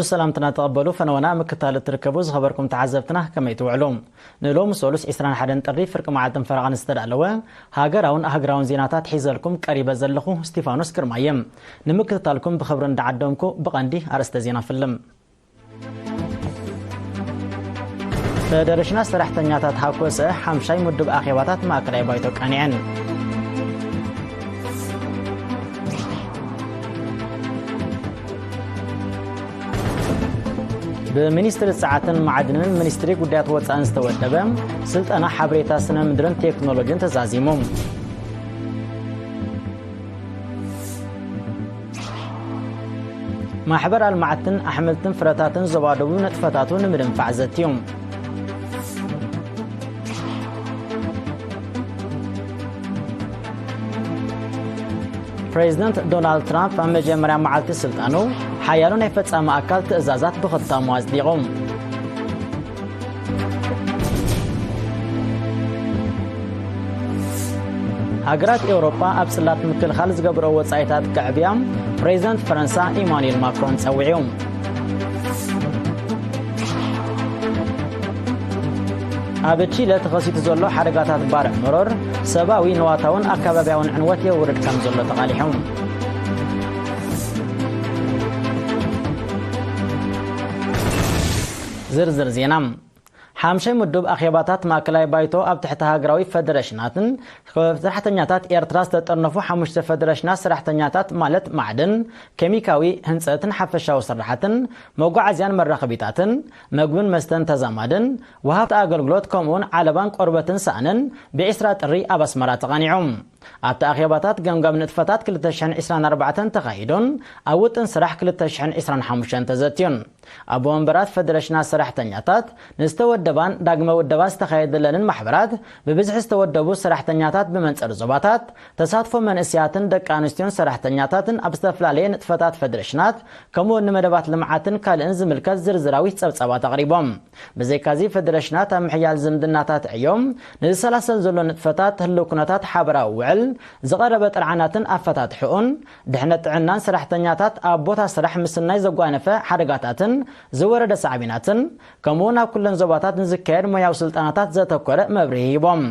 ሰላምትና ተቐበሉ። ፈነወና ምክታል እትርከቡ ዝኸበርኩም ተዓዘብትና፣ ከመይ ትውዕሉ? ንሎሚ ሰሉስ ዕስራን ሓደን ጥሪ ፍርቂ መዓልትን ፈረቓን ዝተዳለወ ሃገራውን ኣህግራውን ዜናታት ሒዘልኩም ቀሪበ ዘለኹ እስቲፋኖስ ግርማየ። ንምክትታልኩም ብኽብሪ እንዳዓደምኩ፣ ብቐንዲ ኣርእስተ ዜና ፍልም። ፈደረሽናት ሰራሕተኛታት ሃኮሰ ሓምሻይ ምዱብ ኣኼባታት ማእከላይ ባይቶ ቀኒዐን። ብሚኒስትሪ ጸዓትን ማዕድንን ሚኒስትሪ ጉዳያት ወጻእን ዝተወደበ ስልጠና ሓበሬታ ስነ ምድርን ቴክኖሎጂን ተዛዚሙ። ማሕበር ኣልማዕትን ኣሕምልትን ፍረታትን ዞባ ደቡብ ንጥፈታቱ ንምድንፋዕ ዘትዩ። ፕሬዚደንት ዶናልድ ትራምፕ ኣብ መጀመርያ መዓልቲ ስልጣኑ ሓያሎ ናይ ፈጻሚ ኣካል ትእዛዛት ብኽታሙ ኣጽዲቑ። ሃገራት ኤውሮጳ ኣብ ጽላት ምክልኻል ዝገብሮ ወጻኢታት ከዕብያ ፕሬዚደንት ፈረንሳ ኢማኑኤል ማክሮን ጸዊዑ። ኣብ ቺለ ተኸሲቱ ዘሎ ሓደጋታት ባርዕ መሮር ሰብኣዊ፣ ንዋታውን ኣከባብያውን ዕንወት የውርድ ከም ዘሎ ተቓሊሑ። ዝርዝር ዜና። ሓምሻይ ምዱብ ኣኼባታት ማእከላይ ባይቶ ኣብ ትሕቲ ሃገራዊ ፈደረሽናትን ሰራሕተኛታት ኤርትራ ዝተጠርነፉ ሓሙሽተ ፈደረሽናት ሰራሕተኛታት ማለት ማዕድን፣ ኬሚካዊ፣ ህንጸትን ሓፈሻዊ ስራሓትን፣ መጓዓዝያን መራኸቢታትን፣ መግብን መስተን ተዛማድን፣ ወሃብቲ ኣገልግሎት ከምኡውን ዓለባን ቆርበትን ሳእንን ብዒስራ ጥሪ ኣብ ኣስመራ ተቓኒዑ። ኣብቲ ኣኼባታት ገምጋም ንጥፈታት ክልተ ሽሕን ዕስራን ኣርባዕተን ተኻይዱን ኣብ ውጥን ስራሕ ክልተ ሽሕን ዕስራን ሓሙሽተን ተዘትዩን። ኣቦ ወንበራት ፈደረሽናት ሰራሕተኛታት ንዝተወደባን ዳግመ ውደባ ዝተኻየደለንን ማሕበራት ብብዝሒ ዝተወደቡ ሰራሕተኛታት ብመንጽር ዞባታት ተሳትፎ መንእሰያትን ደቂ ኣንስትዮን ሰራሕተኛታትን ኣብ ዝተፈላለየ ንጥፈታት ፈደረሽናት ከምኡ እውን ንመደባት ልምዓትን ካልእን ዝምልከት ዝርዝራዊ ጸብጻባት ኣቕሪቦም። ብዘይካዚ ፈደረሽናት ኣብ ምሕያል ዝምድናታት ዕዮም ንዝሰላሰል ዘሎ ንጥፈታት ህልው ኩነታት ሓበራዊ ውዕል ዝቐረበ ጥርዓናትን ኣፈታትሕኡን ድሕነት ጥዕናን ሰራሕተኛታት ኣብ ቦታ ስራሕ ምስናይ ዘጓነፈ ሓደጋታትን ዝወረደ ሳዕቤናትን ከምኡውን ኣብ ኩለን ዞባታት ንዝካየድ ሞያዊ ስልጠናታት ዘተኮረ መብርሂ ሂቦም።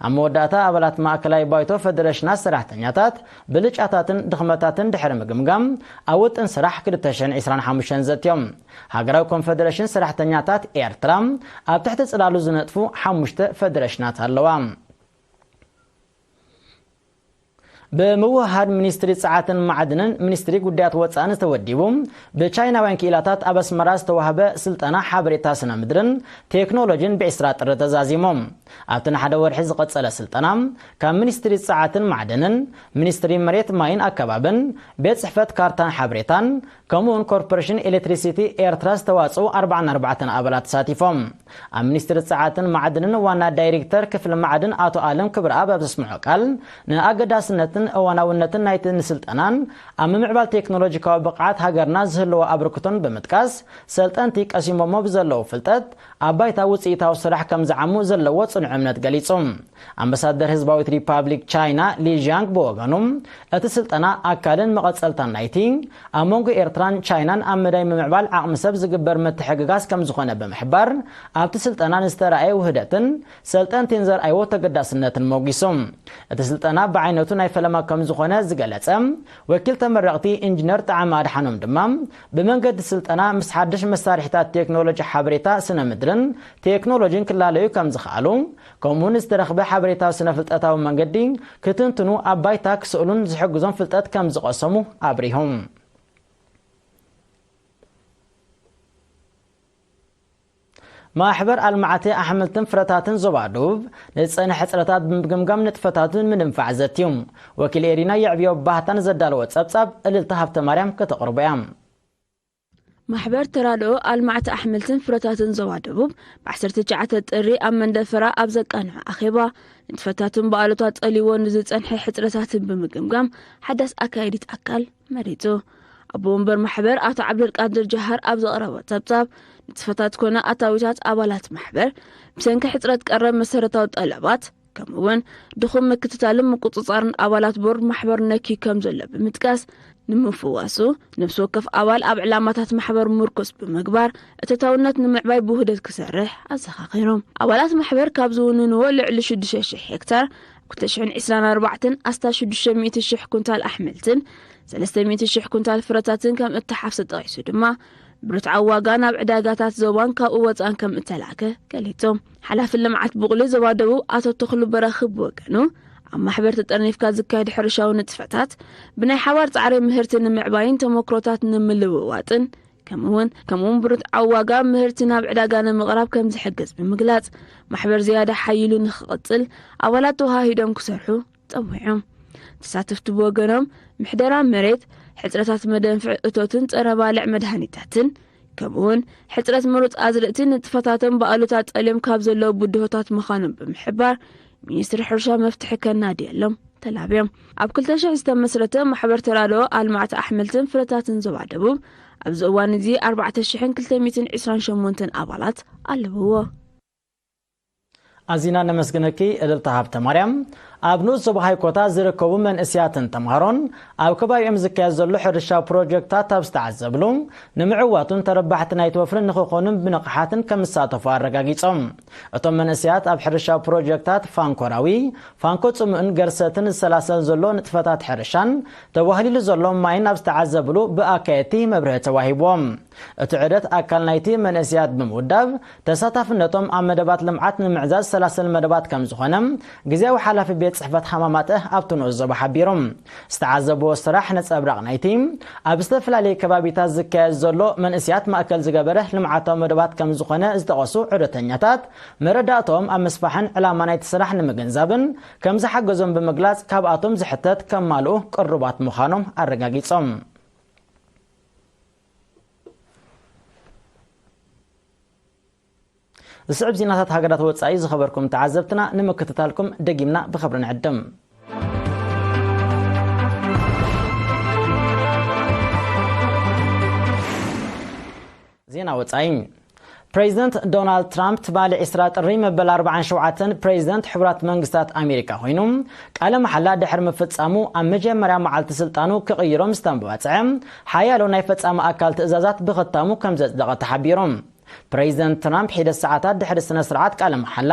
ኣብ መወዳእታ ኣባላት ማእከላይ ባይቶ ፈደረሽናት ሰራሕተኛታት ብልጫታትን ድኽመታትን ድሕሪ ምግምጋም ኣብ ውጥን ስራሕ ክልተ ሽሕን ዕስራን ሓሙሽተን ዘትዮም። ሃገራዊ ኮንፈደሬሽን ሰራሕተኛታት ኤርትራ ኣብ ትሕቲ ጽላሉ ዝነጥፉ ሓሙሽተ ፈደረሽናት ኣለዋ። ብምውህሃድ ሚኒስትሪ ጸዓትን ማዕድንን ሚኒስትሪ ጉዳያት ወጻእን ዝተወዲቡ ብቻይናውያን ክኢላታት ኣብ ኣስመራ ዝተዋህበ ስልጠና ሓበሬታ ስነ ምድርን ቴክኖሎጂን ብዒስራ ጥሪ ተዛዚሙ። ኣብቲ ንሓደ ወርሒ ዝቐጸለ ስልጠና ካብ ሚኒስትሪ ጸዓትን ማዕድንን፣ ሚኒስትሪ መሬት ማይን ኣከባብን፣ ቤት ጽሕፈት ካርታን ሓበሬታን ከምኡውን ኮርፖሬሽን ኤሌክትሪሲቲ ኤርትራ ዝተዋጽኡ ኣርባዓን ኣርባዕተን ኣባላት ተሳቲፎም። ኣብ ሚኒስትሪ ጸዓትን ማዕድንን ዋና ዳይሬክተር ክፍሊ ማዕድን ኣቶ ኣለም ክብረኣብ ኣብ ዘስምዖ ቃል፣ ንኣገዳስነትን እዋናውነትን ናይቲ ንስልጠናን ኣብ ምምዕባል ቴክኖሎጂካዊ ብቕዓት ሃገርና ዝህልዎ ኣበርክቶን ብምጥቃስ፣ ሰልጠንቲ ቀሲሞሞ ብዘለዉ ፍልጠት ኣብ ባይታ ውጽኢታዊ ስራሕ ከም ዝዓሙ ዘለዎ ጽኑዕ እምነት ገሊጹ። ኣምባሳደር ህዝባዊት ሪፓብሊክ ቻይና ሊ ዣንግ ብወገኑ፣ እቲ ስልጠና ኣካልን መቐጸልታን ናይቲ ኣብ መንጎ ኤርትራን ቻይናን ኣብ መዳይ ምምዕባል ዓቕሚ ሰብ ዝግበር ምትሕግጋዝ ከም ዝኾነ ብምሕባር፣ ኣብቲ ስልጠና ንዝተራእየ ውህደትን ሰልጠንቲን ዘርኣይዎ ተገዳስነትን ሞጊሱ። እቲ ስልጠና ብዓይነቱ ናይ ፈለማ ከም ዝኾነ ዝገለጸ ወኪል ተመረቕቲ ኢንጂነር ጣዕመ ኣድሓኖም ድማ፣ ብመንገዲ ስልጠና ምስ ሓድሽ መሳርሒታት ቴክኖሎጂ ሓበሬታ ስነ ምድርን ቴክኖሎጂን ክላለዩ ከም ዝኸኣሉ፣ ከምኡውን ዝተረኽበ ሓበሬታ ስነ ፍልጠታዊ መንገዲ ክትንትኑ ኣብ ባይታ ክስእሉን ዝሕግዞም ፍልጠት ከም ዝቐሰሙ ኣብሪሆም። ማሕበር ኣልማዕቲ ኣሕምልትን ፍረታትን ዞባ ደቡብ ንዝጸንሐ ሕጽረታት ብምግምጋም ንጥፈታቱ ንምድንፋዕ ዘትዩ። ወኪል ኤሪና የዕብዮ ባህታን ዘዳለዎ ጸብጻብ እልልታ ሃብተ ማርያም ከተቕርቦ እያ። ማሕበር ተራድኦ ኣልማዕቲ ኣሕምልትን ፍረታትን ዞባ ደቡብ ብ ዓሰርተ ትሽዓተ ጥሪ ኣብ መንደፈራ ኣብ ዘቃንዖ ኣኼባ ንጥፈታትን ብኣሉታ ጸሊዎ ንዝጸንሐ ሕጽረታትን ብምግምጋም ሓዳስ ኣካየዲት ኣካል መሪጹ። ኣቦ ወንበር ማሕበር ኣቶ ዓብደልቃድር ጀሃር ኣብ ዘቕረቦ ጸብጻብ፣ ንጥፈታት ኮነ ኣታዊታት ኣባላት ማሕበር ብሰንኪ ሕጽረት ቀረብ መሰረታዊ ጠለባት ከምኡ'ውን ድኹም ምክትታልን ምቁጽጻርን ኣባላት ቦርድ ማሕበር ነኪ ከም ዘሎ ብምጥቃስ፣ ንምፍዋሱ፣ ነፍሲ ወከፍ ኣባል ኣብ ዕላማታት ማሕበር ምርኩስ ብምግባር፣ እቶታውነት ንምዕባይ ብውህደት ክሰርሕ ኣዘኻኺሮም። ኣባላት ማሕበር ካብ ዝውንንዎ ልዕሊ ሽዱሽተ ሽሕ ሄክታር፣ ክልተ ሽሕን ዕስራን ኣርባዕተን ኣስታት ሽዱሽተ ሚእቲ ሽሕ ኩንታል ኣሕምልትን ሰለስተ ሚእቲ ሽሕ ኩንታል ፍረታትን ከም እተሓፍሰ ጠቒሱ ድማ፣ ብርትዓዊ ዋጋ ናብ ዕዳጋታት ዞባን ካብኡ ወጻእን ከም እተላከ ገሊጹ። ሓላፊ ልምዓት ብቑሊ ዞባ ደቡብ ኣቶ ተኽሉ በራኺ ብወገኑ፣ ኣብ ማሕበር ተጠርኒፍካ ዝካየድ ሕርሻዊ ንጥፈታት፣ ብናይ ሓባር ጻዕሪ ምህርቲ ንምዕባይን ተመክሮታት ንምልውዋጥን፣ ከምኡውን ከምኡውን ብርትዓዊ ዋጋ ምህርቲ ናብ ዕዳጋ ንምቕራብ ከም ዝሕግዝ ብምግላጽ፣ ማሕበር ዝያዳ ሓይሉ ንኽቕጽል ኣባላት ተዋሃሂዶም ክሰርሑ ጸዊዖም። ተሳተፍቲ ብወገኖም፣ ምሕደራ መሬት፣ ሕጽረታት መደንፍዒ እቶትን ጸረ ባልዕ መድሃኒታትን፣ ከምኡውን ሕጽረት ምሩጽ ኣዝርእቲ ንጥፈታቶም ብኣሉታ ጸልዮም ካብ ዘለዉ ብድሆታት ምዃኖም ብምሕባር፣ ሚኒስትሪ ሕርሻ መፍትሒ ከናድየሎም ተላብዮም። ኣብ ክልተ ሽሕ ዝተመስረተ ማሕበር ተራድኦ ኣልማዕቲ ኣሕምልትን ፍረታትን ዞባ ደቡብ ኣብዚ እዋን እዚ ኣርባዕተ ሽሕን ክልተ ሚእትን ዕስራን ሸሞንተን ኣባላት ኣለውዎ። ኣዚና ነመስግነኪ እልልታ ሃብተ ማርያም። ኣብ ንኡስ ዞባ ሃይኮታ ዝርከቡ መንእስያትን ተምሃሮን ኣብ ከባቢኦም ዝካየድ ዘሎ ሕርሻ ፕሮጀክታት ኣብ ዝተዓዘብሉ፣ ንምዕዋቱን ተረባሕቲ ናይቲ ወፍሪ ንኽኾኑን ብንቕሓትን ከም ዝሳተፉ ኣረጋጊጾም። እቶም መንእስያት ኣብ ሕርሻ ፕሮጀክታት ፋንኮራዊ፣ ፋንኮ ጽሙእን ገርሰትን ዝሰላሰል ዘሎ ንጥፈታት ሕርሻን ተዋህሊሉ ዘሎ ማይን ኣብ ዝተዓዘብሉ ብኣካየድቲ መብርሂ ተዋሂብዎም። እቲ ዑደት ኣካል ናይቲ መንእስያት ብምውዳብ፣ ተሳታፍነቶም ኣብ መደባት ልምዓት ንምዕዛዝ ዝሰላሰል መደባት ከም ዝኾነ ግዝያዊ ሓላፊ ቤት ጽሕፈት ሃማማተ ኣብቲ ንኡስ ዞባ ሓቢሩ። ዝተዓዘብዎ ስራሕ ነጸብራቕ ናይቲ ኣብ ዝተፈላለዩ ከባቢታት ዝካየድ ዘሎ መንእስያት ማእከል ዝገበረ ልምዓታዊ መደባት ከም ዝኾነ ዝጠቐሱ ዑደተኛታት፣ መረዳእታኦም ኣብ ምስፋሕን ዕላማ ናይቲ ስራሕ ንምግንዛብን ከም ዝሓገዞም ብምግላጽ፣ ካብኣቶም ዝሕተት ከማልኡ ቅሩባት ምዃኖም ኣረጋጊጾም። ዝስዕብ ዜናታት ሃገራት ወጻኢ ዝኸበርኩም ተዓዘብትና ንምክትታልኩም ደጊምና ብኽብሪ ንዕድም። ዜና ወጻኢ። ፕሬዚደንት ዶናልድ ትራምፕ ትማሊ ዕስራ ጥሪ መበል ኣርባዓን ሸውዓተን ፕሬዚደንት ሕቡራት መንግስታት ኣሜሪካ ኮይኑ፣ ቃለ መሓላ ድሕሪ ምፍጻሙ ኣብ መጀመርያ መዓልቲ ስልጣኑ ክቕይሮ ምስ ተንባጽዐ፣ ሓያሎ ናይ ፈጻሚ ኣካል ትእዛዛት ብኽታሙ ከም ዘጽደቐ ተሓቢሩ። ፕሬዚደንት ትራምፕ ሒደት ሰዓታት ድሕሪ ስነ ስርዓት ቃለ መሓላ፣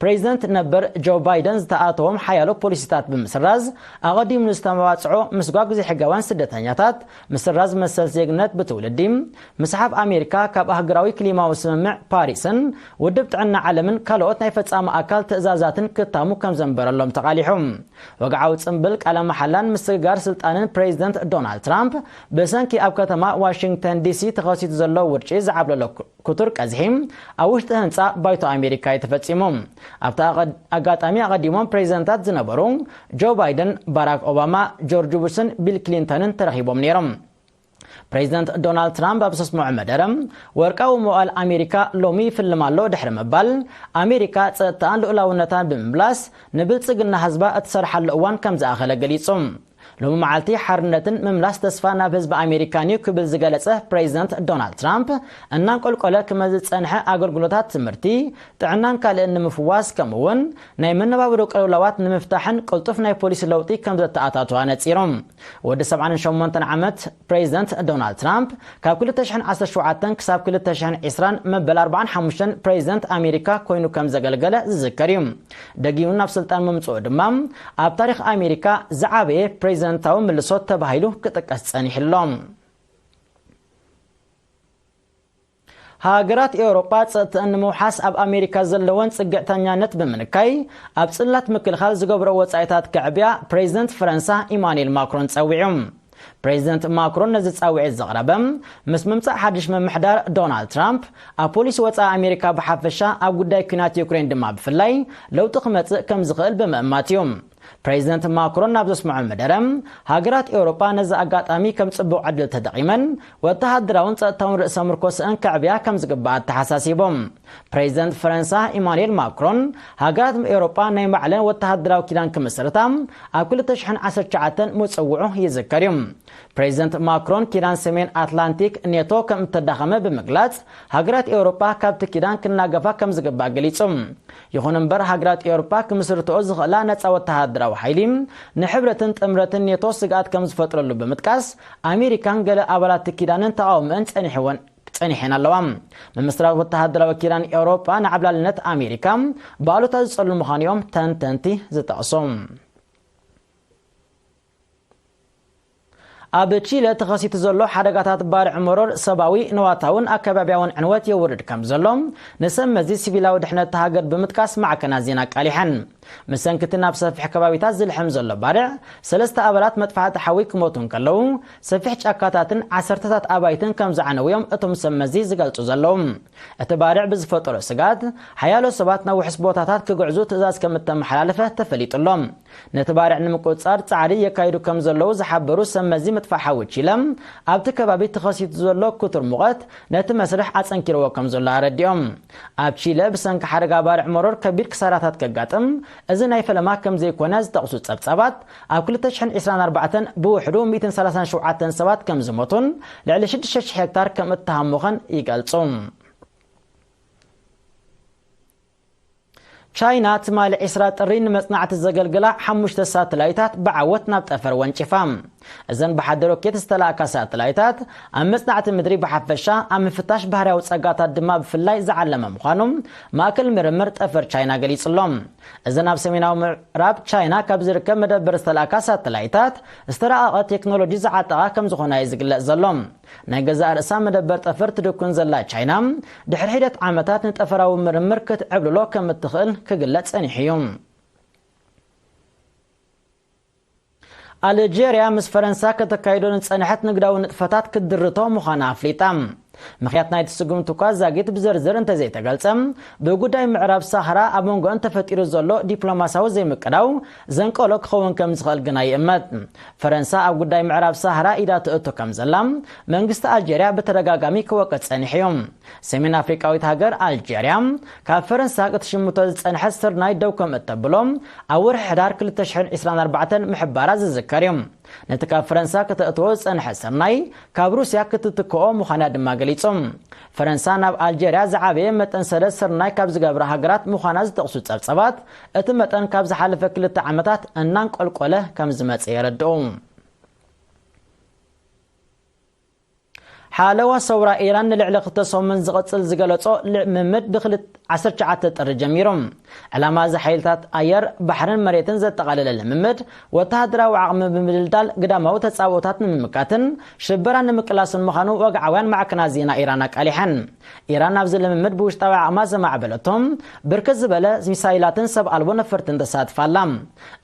ፕሬዚደንት ነበር ጆ ባይደን ዝተኣተዎም ሓያሎ ፖሊሲታት ብምስራዝ፣ ኣቐዲሙ ንዝተመባጽዖ ምስጓግ ዘይሕጋውያን ስደተኛታት፣ ምስራዝ መሰል ዜግነት ብትውልዲ፣ ምስሓብ ኣሜሪካ ካብ ኣህጉራዊ ክሊማዊ ስምምዕ ፓሪስን ውድብ ጥዕና ዓለምን ካልኦት ናይ ፈጻሚ ኣካል ትእዛዛትን ክታሙ ከም ዘንበረሎም ተቓሊሑ። ወግዓዊ ጽምብል ቃለ መሓላን ምስግጋር ስልጣንን ፕሬዚደንት ዶናልድ ትራምፕ ብሰንኪ ኣብ ከተማ ዋሽንግተን ዲሲ ተኸሲቱ ዘሎ ውርጪ ዝዓብለሎ ኩ-፣ ክቱር ቀዝሒ ኣብ ውሽጢ ህንጻ ባይቶ ኣሜሪካ እዩ ተፈጺሙ። ኣብቲ ኣቐድ-፣ ኣጋጣሚ ኣቐዲሞም ፕሬዚደንታት ዝነበሩ ጆ ባይደን፣ ባራክ ኦባማ፣ ጆርጅ ቡሽን ቢል ክሊንተንን ተረኺቦም ነይሮም። ፕሬዚደንት ዶናልድ ትራምፕ ኣብ ዘስምዖ መደረ፣ ወርቃዊ መዋእል ኣሜሪካ ሎሚ ይፍልም ኣሎ ድሕሪ ምባል፣ ኣሜሪካ ጸጥታኣን ልኡላውነታን ብምምላስ ንብልጽግና ህዝባ እትሰርሓሉ እዋን ከም ዝኣኸለ ገሊጹ። ሎሚ መዓልቲ ሓርነትን ምምላስ ተስፋ ናብ ህዝቢ ኣሜሪካን እዩ ክብል ዝገለጸ ፕሬዚደንት ዶናልድ ትራምፕ፣ እናንቆልቆለ ክመጽእ ዝጸንሐ ኣገልግሎታት ትምህርቲ፣ ጥዕናን ካልእን ንምፍዋስ፣ ከምኡ እውን ናይ መነባብሮ ቅልውላዋት ንምፍታሕን ቅልጡፍ ናይ ፖሊሲ ለውጢ ከም ዘተኣታቱ ኣነጺሩ። ወዲ ሰብዓን ሸሞንተን ዓመት ፕሬዚደንት ዶናልድ ትራምፕ ካብ ክልተ ሽሕን ዓሰርተ ሸውዓተን ክሳብ ክልተ ሽሕን ዕስራን መበል ኣርባዓን ሓሙሽተን ፕሬዚደንት ኣሜሪካ ኮይኑ ከም ዘገልገለ ዝዝከር እዩ። ደጊሙ ናብ ስልጣን ምምጽኡ ድማ ኣብ ታሪኽ ኣሜሪካ ዝዓበየ ፕሬዚደንታዊ ምልሶት ተባሂሉ ክጥቀስ ጸኒሑ ኣሎ። ሃገራት ኤውሮጳ ጸጥተን ንምውሓስ ኣብ ኣሜሪካ ዘለወን ጽግዕተኛነት ብምንካይ፣ ኣብ ጽላት ምክልኻል ዝገብሮ ወጻኢታት ከዕብያ ፕሬዚደንት ፈረንሳ ኢማኑኤል ማክሮን ጸዊዑ። ፕሬዚደንት ማክሮን ነዚ ጻውዒት ዘቕረበ፣ ምስ ምምጻእ ሓድሽ ምምሕዳር ዶናልድ ትራምፕ፣ ኣብ ፖሊሲ ወጻኢ ኣሜሪካ ብሓፈሻ፣ ኣብ ጉዳይ ኲናት ዩክሬን ድማ ብፍላይ ለውጢ ክመጽእ ከም ዝኽእል ብምእማት እዩ። ፕሬዚደንት ማክሮን ናብ ዘስምዖ መደረ፣ ሃገራት ኤውሮጳ ነዚ ኣጋጣሚ ከም ጽቡቕ ዕድል ተጠቒመን፣ ወተሃደራውን ጸጥታውን ርእሰ ምርኮስአን ከዕብያ ከም ዝግባእ ኣተሓሳሲቦም። ፕሬዚደንት ፈረንሳ ኢማኑኤል ማክሮን፣ ሃገራት ኤውሮጳ ናይ ባዕለን ወተሃደራዊ ኪዳን ክምስርታ ኣብ ክልተ ሽሕን ዓሰርተ ትሽዓተን ምጽውዑ ይዝከር እዩ። ፕሬዚደንት ማክሮን፣ ኪዳን ሰሜን ኣትላንቲክ ኔቶ ከም እተዳኸመ ብምግላጽ፣ ሃገራት ኤውሮጳ ካብቲ ኪዳን ክናገፋ ከም ዝግባእ ገሊጹ። ይኹን እምበር፣ ሃገራት ኤውሮጳ ክምስርትኦ ዝኽእላ ነጻ ወተሃደ ወተሃደራዊ ሓይሊ ንሕብረትን ጥምረትን ኔቶ ስግኣት ከም ዝፈጥረሉ ብምጥቃስ፣ ኣሜሪካን ገለ ኣባላት ኪዳንን ተቓውሞአን ጸኒሕወን ጸኒሐን ኣለዋ። ምምስራት ወተሃደራዊ ኪዳን ኤውሮጳ ንዓብላልነት ኣሜሪካ ብኣሉታ ዝጸሉ ምዃኑ እዮም ተንተንቲ ዝጠቕሱ። ኣብ ቺለ ተኸሲቱ ዘሎ ሓደጋታት ባርዕ መሮር ሰብኣዊ፣ ንዋታውን ኣከባቢያውን ዕንወት የውርድ ከም ዘሎ ንሰብ መዚ ሲቪላዊ ድሕነት እታ ሃገር ብምጥቃስ ማዕከናት ዜና ኣቃሊሐን። ብሰንኪ እቲ ናብ ሰፊሕ ከባቢታት ዝልሕም ዘሎ ባርዕ፣ ሰለስተ ኣባላት መጥፋእቲ ሓዊ ክሞቱ እንከለዉ፣ ሰፊሕ ጫካታትን ዓሰርተታት ኣባይትን ከም ዝዓነዉ እዮም እቶም ሰብ መዚ ዝገልጹ ዘለዉ። እቲ ባርዕ ብዝፈጠሮ ስግኣት፣ ሓያሎ ሰባት ናብ ውሑስ ቦታታት ክግዕዙ ትእዛዝ ከም እተመሓላለፈ ተፈሊጡ ኣሎ። ነቲ ባርዕ ንምቁጽጻር ጻዕሪ የካይዱ ከም ዘለዉ ዝሓበሩ ሰብ መዚ ምጥፋእ ሓዊ ቺለ፣ ኣብቲ ከባቢ ተኸሲቱ ዘሎ ክቱር ሙቐት ነቲ መስርሕ ኣጸንኪርዎ ከም ዘሎ ኣረዲኦም። ኣብ ቺለ ብሰንኪ ሓደጋ ባርዕ መሮር ከቢድ ክሳራታት ከጋጥም፣ እዚ ናይ ፈለማ ከም ዘይኮነ ዝጠቕሱ ጸብጻባት፣ ኣብ ክልተ ሽሕን ዕስራን ኣርባዕተን ብውሕዱ ሚእትን ሰላሳን ሸውዓተን ሰባት ከም ዝሞቱን ልዕሊ ሽዱሽተ ሽሕ ሄክታር ከም እተሃሞኸን ይገልጹ። ቻይና ትማሊ ዕስራ ጥሪ ንመጽናዕቲ ዘገልግላ ሓሙሽተ ሳተላይታት ብዓወት ናብ ጠፈር ወንጪፋ። እዘን ብሓደ ሮኬት ዝተላእካ ሳተላይታት ኣብ መጽናዕቲ ምድሪ ብሓፈሻ፣ ኣብ ምፍታሽ ባህርያዊ ጸጋታት ድማ ብፍላይ ዝዓለመ ምዃኑ ማእከል ምርምር ጠፈር ቻይና ገሊጹ ኣሎ። እዘን ኣብ ሰሜናዊ ምዕራብ ቻይና ካብ ዝርከብ መደበር ዝተላእካ ሳተላይታት ዝተራቐቐ ቴክኖሎጂ ዝዓጠቓ ከም ዝኾና እዩ ዝግለጽ ዘሎ። ናይ ገዛእ ርእሳ መደበር ጠፈር ትድኩን ዘላ ቻይና፣ ድሕሪ ሒደት ዓመታት ንጠፈራዊ ምርምር ክትዕብልሎ ከም እትኽእል ክግለጽ ጸኒሑ እዩ። ኣልጀርያ ምስ ፈረንሳ ከተካይዶ ንጸንሐት ንግዳዊ ንጥፈታት ክትድርቶ ምዃና ኣፍሊጣ። ምኽንያት ናይቲ ስጉምቲ እኳ ዛጊት ብዝርዝር እንተዘይተገልጸ፣ ብጉዳይ ምዕራብ ሳህራ ኣብ መንጎአን ተፈጢሩ ዘሎ ዲፕሎማሲያዊ ዘይምቅዳው ዘንቀሎ ክኸውን ከም ዝኽእል ግና ይእመት። ፈረንሳ ኣብ ጉዳይ ምዕራብ ሳህራ ኢዳ ትእቱ ከም ዘላ መንግስቲ ኣልጀርያ ብተደጋጋሚ ክወቅስ ጸኒሑ እዩ። ሰሜን ኣፍሪቃዊት ሃገር ኣልጀርያ ካብ ፈረንሳ ክትሽምቶ ዝጸንሐት ስርናይ ደው ከም እተብሎ ኣብ ወርሒ ሕዳር ክልተ ሽሕን ዕስራን ኣርባዕተን ምሕባራ ዝዝከር እዩ። ነቲ ካብ ፈረንሳ ከተእትዎ ዝጸንሐት ስርናይ ካብ ሩስያ ክትትክኦ ምዃና ድማ ገሊጹ። ፈረንሳ ናብ ኣልጀርያ ዝዓበየ መጠን ሰደድ ስርናይ ካብ ዝገብራ ሃገራት ምዃና ዝጠቕሱ ጸብጸባት፣ እቲ መጠን ካብ ዝሓለፈ ክልተ ዓመታት እናንቆልቆለ ከም ዝመጸ የረድኡ። ሓለዋ ሰውራ ኢራን ንልዕሊ ክልተ ሰሙን ዝቕጽል ዝገለጾ ልምምድ ብክልተ ዓሰርተ ትሽዓተ ጥሪ ጀሚሩ። ዕላማ እዚ ሓይልታት ኣየር፣ ባሕርን መሬትን ዘጠቓለለ ልምምድ፣ ወተሃደራዊ ዓቕሚ ብምድልዳል ግዳማዊ ተጻብኦታት ንምምካትን ሽበራ ንምቅላስን ምዃኑ ወግዓውያን ማዕከናት ዜና ኢራን ኣቃሊሐን። ኢራን ኣብዚ ልምምድ ብውሽጣዊ ዓቕማ ዘማዕበለቶም ብርክት ዝበለ ሚሳይላትን ሰብ ኣልቦ ነፈርትን ተሳትፋ ኣላ።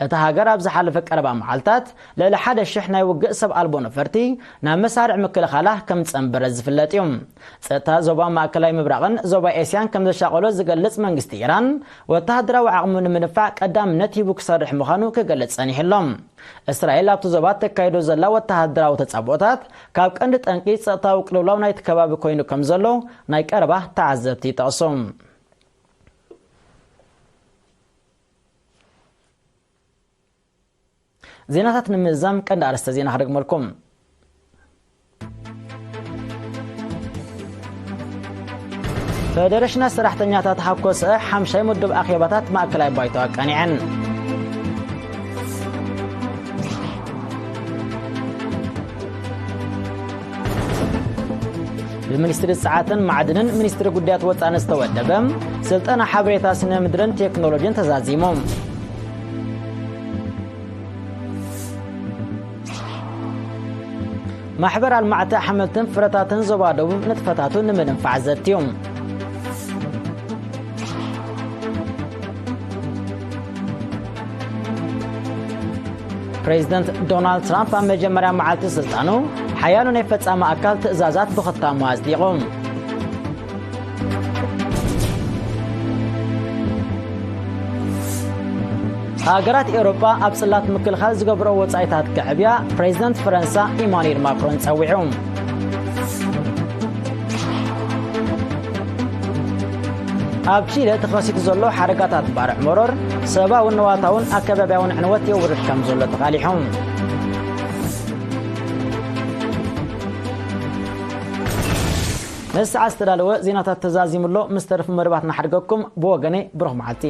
እታ ሃገር ኣብ ዝሓለፈ ቀረባ መዓልታት ልዕሊ ሓደ ሽሕ ናይ ውግእ ሰብ ኣልቦ ነፈርቲ ናብ መሳርዕ ምክልኻላ ከም ዝጸንበረ ዝፍለጥ እዩ። ጸጥታ ዞባ ማእከላይ ምብራቕን ዞባ ኤስያን ከም ዘሻቐሎ ዝገልጽ መንግስቲ ኢራን፣ ወተሃደራዊ ዓቕሙ ንምድንፋዕ ቀዳምነት ሂቡ ክሰርሕ ምዃኑ ክገልጽ ጸኒሑ ኣሎ። እስራኤል ኣብቲ ዞባ ተካይዶ ዘላ ወተሃደራዊ ተጻብኦታት ካብ ቀንዲ ጠንቂ ጸጥታዊ ቅልውላው ናይቲ ከባቢ ኮይኑ ከም ዘሎ ናይ ቀረባ ተዓዘብቲ ይጠቕሱ። ዜናታት ንምዝዛም ቀንዲ ኣርእስተ ዜና ክደግመልኩም። ፈደረሽናት ሰራሕተኛታት ሃኮሰ ሓምሻይ ምዱብ ኣኼባታት ማእከላይ ባይቶ ኣቃኒዐን። ብሚኒስትሪ ጸዓትን ማዕድንን ሚኒስትሪ ጉዳያት ወጻኢ ዝተወደበ ስልጠና ሓበሬታ ስነ ምድርን ቴክኖሎጂን ተዛዚሙ። ማሕበር ኣልማዕቲ ኣሕምልትን ፍረታትን ዞባ ደቡብ ንጥፈታቱ ንምድንፋዕ ዘትዩ። ፕሬዚደንት ዶናልድ ትራምፕ ኣብ መጀመርያ መዓልቲ ስልጣኑ ሓያሎ ናይ ፈጻሚ ኣካል ትእዛዛት ብኽታሙ ኣጽዲቑ። ሃገራት ኤውሮጳ ኣብ ጽላት ምክልኻል ዝገብሮ ወጻኢታት ክዕብያ ፕሬዚደንት ፈረንሳ ኢማኑኤል ማክሮን ጸዊዑ። ኣብ ቺለ ተኸሲቱ ዘሎ ሓደጋታት ባርዕ መሮር ሰብኣውን ንዋታውን ኣከባቢያውን ዕንወት የውርድ ከም ዘሎ ተቓሊሑ። ነዚ ሰዓት ዝተዳለወ ዜናታት ተዛዚሙ ኣሎ። ምስ ተረፉ መደባት ንሓድገኩም። ብወገነይ ብሩኽ መዓልቲ።